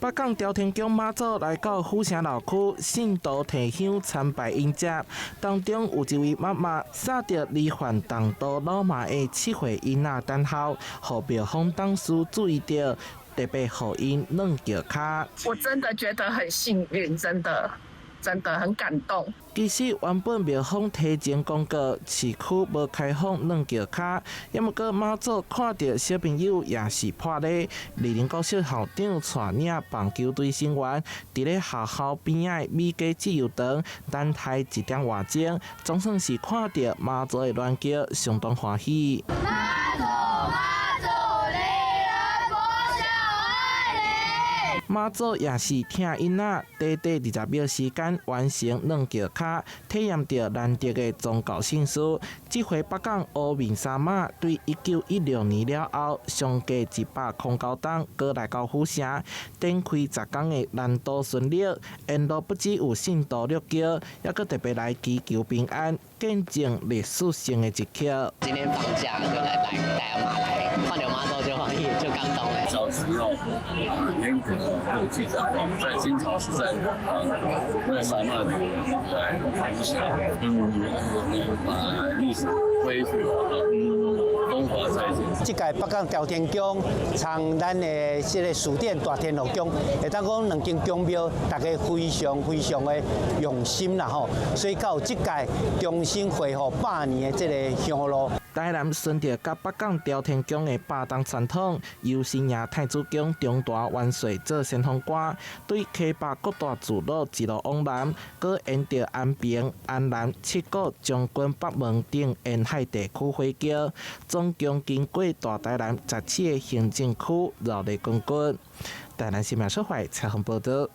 北港朝天宮媽祖來到府城鬧區，信徒提香參拜迎接，當中有一位媽媽捎著罹患重度腦麻的7歲囡仔等候，予廟方董事注意著，特別予𪜶軟轎跤。我真的覺得很幸運，真的，真的很感動。其實原本廟方提前公告市區無開放軟轎跤，也毋過媽祖看著小朋友也是破例，貳林國小校長帶領棒球隊成員，佇咧學校邊仔的美加自由場等待一點外鐘，總算是看著媽祖的鸞轎，相當歡喜。媽祖媽祖，里仁國小愛你。媽祖也是疼囡仔，短短20秒時間完成軟轎跤，體驗著難得的宗教盛事。這回北港烏面三媽對1916年了後，相隔109冬，閣來到府城，展開10工的南島巡禮。沿路不只有信徒掠轎，猶閣特別來祈求平安，見證歷史性的一刻。今天放假就來來帶阿媽來，看著媽祖就歡喜，就感動咧。小時候，嚴格有記載，在清朝時代，那三媽來府城，把歷史恢復，風華再現。這屆北港朝天宮參咱的這个士典大天後宮，會當講兩間宮廟，大家非常非常的用心啦吼，所以才有這屆重新恢復100年的這个香爐。台南順著佮北港朝天宮的百冬傳統，由新營太子宮中大元帥做先鋒官，對溪北各大聚落一路往南，閣沿著安平、安南、七股、將軍北門等沿海地區火轎，總共經過大台南17个行政區，熱鬧滾滾。台南新聞小懷採訪報導。